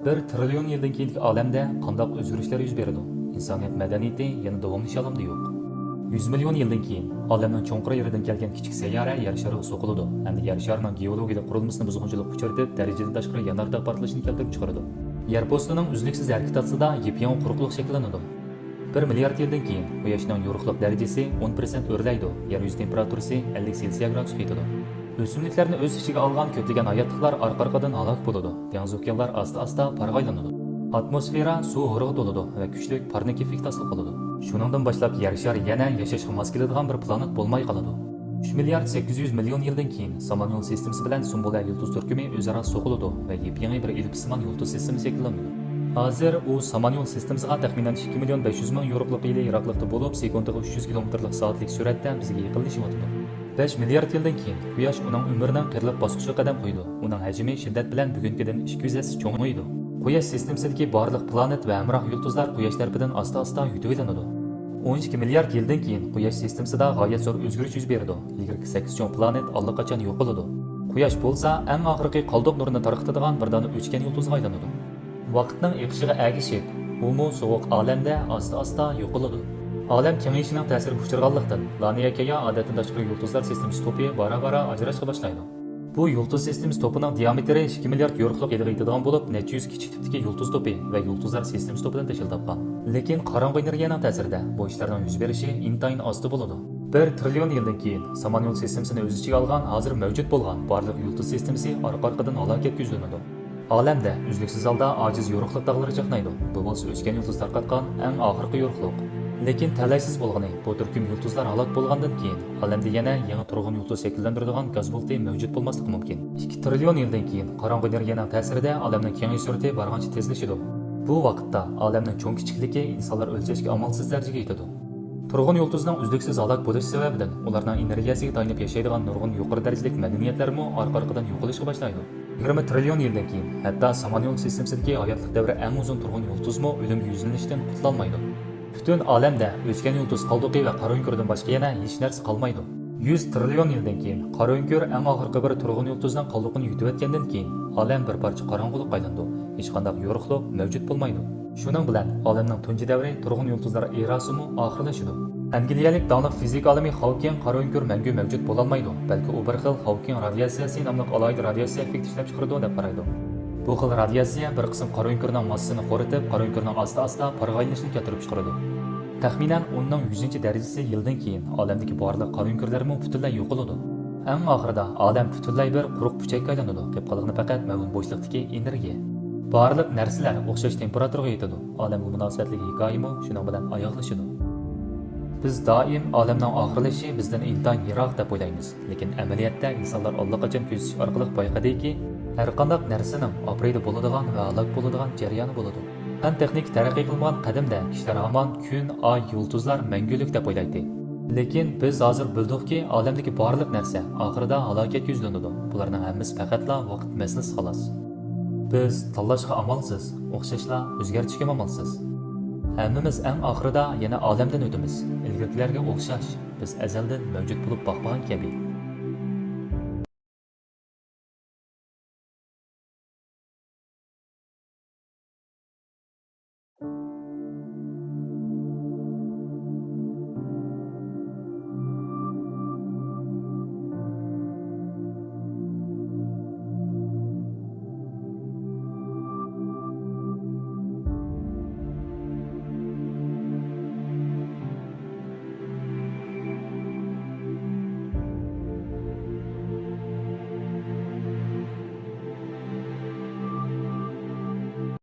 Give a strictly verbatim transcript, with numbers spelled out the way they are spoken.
بىر تىرىليون يىلدىن كېيىنكى ئالەمدە قانداق ئۆزگىرىشلەر يۈز بېرىدۇ؟ ئىنسانىيەت مەدەنىيىتى يەنە داۋاملىشالامدۇ يوق؟ يۈز مىليون يىلدىن كېيىن ئالەمنىڭ چوڭقۇر يېرىدىن كەلگەن كىچىك سەييارە يەر شارىغا سوقۇلىدۇ ھەمدە يەر شارىنىڭ گېئولوگىيەلىك قۇرۇلمىسىنى بۇزغۇنچىلىققا ئۇچرىتىپ، دەرىجىدىن تاشقىرى يانارتاق پارتلىشىنى كەلتۈرۈپ چىقىرىدۇ. يەر پوستىنىڭ ئۈزلۈكسىز ھەرىكىتى ئاستىدا يېپيېڭى قۇرۇقلۇق شەكىللىنىدۇ. بىر مىليارد يىلدىن كېيىن قۇياشنىڭ يورۇقلۇق دەرىجىسى ئون پىرسەنت ئۆرلەيدۇ، يەر يۈزى تېمپېراتۇرىسى ئەللىك سېلسىيە گرادۇسقا يېتىدۇ. ئۆسۈملۈكلەرنى ئۆز ئىچىگە ئالغان كۆپلىگەن ھاياتلىقلار ئارقا-ئارقىدىن ھالاك بولىدۇ، دېڭىز ئوكيانلار ئاستا-ئاستا پارغا ئايلىنىدۇ. ئاتموسفېرا سۇ ھورىغا تولىدۇ ۋە كۈچلۈك پارنىك ئېففېكتى ھاسىل قىلىدۇ. شۇنىڭدىن باشلاپ يەر شارى يەنە ياشاشقا ماس كېلىدىغان بىر پلانېت بولماي قالىدۇ. ئۈچ مىليارد سەككىز يۈز مىليون يىلدىن كېيىن سامانيول سىستېمىسى بىلەن سۇمبۇلە يۇلتۇز تۈركۈمى ئۆزئارا سوقۇلىدۇ ۋە يېپيېڭى بىر ئېلىپسسىمان يۇلتۇز سىستېمىسى شەكىللىنىدۇ. ھازىر ئۇ سامانيول سىستېمىسىغا تەخمىنەن ئىككى مىليون بەش يۈز مىڭ يورۇقلۇق يىلى يىراقلىقتا بولۇپ، سېكۇنتىغا ئۈچ يۈز كىلومېتىرلىق سائەتلىك سۈرئەتتە بىزگە يېقىنلىشىۋاتىدۇ. بەش مىليارد يىلدىن كېيىن قۇياش ئۇنىڭ ئۆمرىنىڭ قىرىلىق باسقۇچىغا قەدەم قويىدۇ. ئۇنىڭ ھەجمى شىددەت بىلەن بۈگۈنكىدىن ئىككى يۈز ھەسسە چوڭىيىدۇ. قۇياش سىستېمىسىدىكى بارلىق پلانېت ۋە ھەمراھ يۇلتۇزلار قۇياش تەرىپىدىن ئاستا-ئاستا يۇتۇۋېلىنىدۇ. ئون ئىككى مىليارد يىلدىن كېيىن قۇياش سىستېمىسىدا غايەت زور ئۆزگىرىش يۈز بېرىدۇ. ئىلگىرىكى سەككىز چوڭ پلانېت ئاللىقاچان يوقىلىدۇ. قۇياش بولسا ئەڭ ئاخىرقى قالدۇق نۇرىنى تارقىتىدىغان بىردانە ئۆچكەن يۇلتۇزغا ئايلىنىدۇ. ۋاقىتنىڭ ئېقىشىغا ئەگىشىپ، ئۇمۇ سوغۇق ئالەمدە ئاستا-ئاستا يوقىلىدۇ. ئالەم كېڭىيىشىنىڭ تەسىرىگە ئۇچرىغانلىقتىن، لانىيەكەيا ئادەتتىن تاشقىرى يۇلتۇزلار سىستېمىسى توپى بارا-بارا ئاجراشقا باشلايدۇ. بۇ يۇلتۇز سىستېمىسى توپىنىڭ دىئامېتىرى ئىككى مىليارد يورۇقلۇق يىلىغا يېتىدىغان بولۇپ، نەچچە يۈز كىچىك تىپتىكى يۇلتۇز توپى ۋە يۇلتۇزلار سىستېمىسى توپىدىن تەشكىل تاپقان. لېكىن قاراڭغۇ ئېنېرگىيەنىڭ تەسىرىدە بۇ ئىشلارنىڭ يۈز بېرىشى ئىنتايىن ئاستا بولىدۇ. بىر تىرىليون يىلدىن كېيىن سامانيول سىستېمىسىنى ئۆز ئىچىگە ئالغان، ھازىر مەۋجۇت بولغان بارلىق يۇلتۇز سىستېمىسى ئارقا-ئارقىدىن ھالاكەتكە يۈزلىنىدۇ. ئالەمدە ئۈزلۈكسىز ھالدا ئاجىز يورۇقلۇق داغلىرى چاقنايدۇ. بۇ بولسا ئۆچكەن يۇلتۇز تارقاتقان ئەڭ ئاخىرقى يورۇقلۇق. لېكىن تەلەيسىز بولغىنى، بۇ تۈركۈم يۇلتۇزلار ھالاك بولغاندىن كېيىن ئالەمدە يەنە يېڭى تۇرغۇن يۇلتۇز شەكىللەندۈرىدىغان گاز بۇلۇتى مەۋجۇت بولماسلىقى مۇمكىن. ئىككى تىرىليون يىلدىن كېيىن قاراڭغۇ ئېنېرگىيەنىڭ تەسىرىدە ئالەمنىڭ كېڭىيىش سۈرئىتى بارغانچە تېزلىشىدۇ. بۇ ۋاقىتتا ئالەمنىڭ چوڭ-كىچىكلىكى ئىنسانلار ئۆلچەشكە ئامالسىز دەرىجىگە يېتىدۇ. تۇرغۇن يۇلتۇزنىڭ ئۈزلۈكسىز ھالاك بولۇشى سەۋەبىدىن ئۇلارنىڭ ئېنېرگىيەسىگە تايىنىپ ياشايدىغان نۇرغۇن يۇقىرى دەرىجىلىك مەدەنىيەتلەرمۇ ئارقا-ئارقىدىن يوقىلىشقا باشلايدۇ. يىگىرمە تىرىليون يىلدىن كېيىن ھەتتا سامانيول سىستېمىسىدىكى ھاياتلىق دەۋرى ئەڭ ئۇزۇن تۇرغۇن يۇلتۇزمۇ ئۆلۈمگە يۈزلىنىشتىن قۇتۇلالمايدۇ. پۈتۈن ئالەمدە ئۆچكەن يۇلتۇز قالدۇقى ۋە قارا ئۆڭكۈردىن باشقا يەنە ھېچ نەرسە قالمايدۇ. يۈز تىرىليون يىلدىن كېيىن قارا ئۆڭكۈر ئەڭ ئاخىرقى بىر تۇرغۇن يۇلتۇزنىڭ قالدۇقىنى يۇتۇۋەتكەندىن كېيىن، ئالەم بىر پارچە قاراڭغۇلۇققا ئايلىنىدۇ. ھېچقانداق يورۇقلۇق مەۋجۇت بولمايدۇ. شۇنىڭ بىلەن ئالەمنىڭ تۇنجى دەۋرى تۇرغۇن يۇلتۇزلار ئېراسىمۇ ئاخىرلىشىدۇ. ئەنگلىيەلىك داڭلىق فىزىكا ئالىمى خاۋكىڭ قارا ئۆڭكۈر مەڭگۈ مەۋجۇت بولالمايدۇ، بەلكى ئۇ بىر خىل خاۋكىڭ رادىياتسىيەسى ناملىق ئالاھىدە رادىياتسىيە ئېففېكتى ئىشلەپ چىقىرىدۇ دەپ قارايدۇ. بۇ خىل رادىياتسىيە بىر قىسىم قارا ئۆڭكۈرنىڭ ماسسىسىنى خورىتىپ، قارا ئۆڭكۈرنىڭ ئاستا-ئاستا پارغا ئايلىنىشىنى كەلتۈرۈپ چىقىرىدۇ. تەخمىنەن ئوننىڭ يۈزىنچە دەرىجىسى يىلدىن كېيىن ئالەمدىكى بارلىق قارا ئۆڭكۈرلەرمۇ پۈتۈنلەي يوقىلىدۇ. ئەڭ ئاخىرىدا ئالەم پۈتۈنلەي بىر قۇرۇق پۈچەككە ئايلىنىدۇ، قېلىپ قالغىنى پەقەت مەۋھۇم بوشلۇقتىكى ئېنېرگىيە. بارلىق نەرسىلەر ئوخشاش تېمپېراتۇرىغا يېتىدۇ. ئالەمگە مۇناسىۋەتلىك ھېكايىمۇ شۇنىڭ بىلەن ئاياغلىشىدۇ. بىز دائىم ئالەمنىڭ ئاخىرلىشىشى بىزدىن ئىنتايىن يىراق دەپ ئويلايمىز، لېكىن ئەمەلىيەتتە ئىنسانلار ئاللىقاچان كۆزىتىش ئارقىلىق بايقىدىكى، ھەرقانداق نەرسىنىڭ ئاپرېيدا بولىدىغان ۋە ھالاك بولىدىغان جەريانى بولىدۇ. پەن تېخنىكا تەرەققىي قىلمىغان قەدىمدە كىشىلەر ھامان كۈن، ئاي، يۇلتۇزلار مەڭگۈلۈك دەپ ئويلايتتى. لېكىن بىز ھازىر بىلدۇقكى، ئالەمدىكى بارلىق نەرسە ئاخىرىدا ھالاكەتكە يۈزلىنىدۇ. بۇلارنىڭ ھەممىسى پەقەتلا ۋاقىت مەسىلىسى خالاس. بىز تاللاشقا ئامالسىز، ئوخشاشلا ئۆزگەرتىشكىمۇ ئامالسىز. ھەممىمىز ئەڭ ئاخىرىدا يەنە ئالەمدىن ئۆتىمىز. ئىلگىرىكىلەرگە ئوخشاش، بىز ئەزەلدىن مەۋجۇت بولۇپ باقمىغان كەبى.